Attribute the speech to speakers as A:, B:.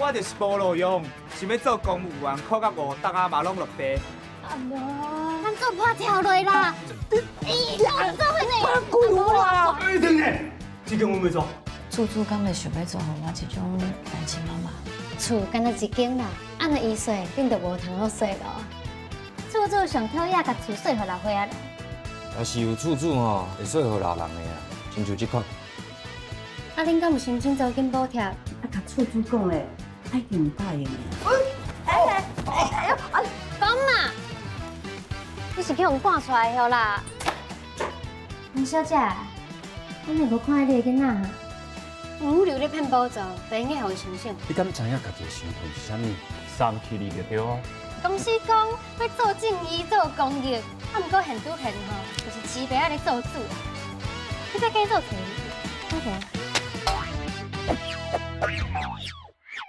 A: 我就是無路用，想欲做公務員，考甲五檔啊嘛攏落地。
B: 啊無，咱做破跳落啦！咦，做伙呢？
A: 鬼話！哎，停咧，這間我袂做。
C: 厝主敢會想欲租予我這種單親媽媽？
B: 厝敢若一間啦，啊若伊稅，恁就無通好稅咯。厝主上討厭共厝稅予老歲仔啦。
D: 若是有厝主吼，會稅予老人的啊，親像這款。
B: 啊，恁敢有申請租金補貼？
E: 啊，共厝主講咧，一定會答應的。
B: 哎哎呦，哎，講嘛，你是去予人趕出來的啦？黃小姐，我若無看你的囡仔哈，有留咧騙補助，就應該予伊申請。
D: 你敢知影家己的身份是啥物？
F: 送去你就對啊。
B: 公司講欲做正義、做公益，啊，毋過現拄現吼，就是慈悲仔咧做主。你再加做揣，好無？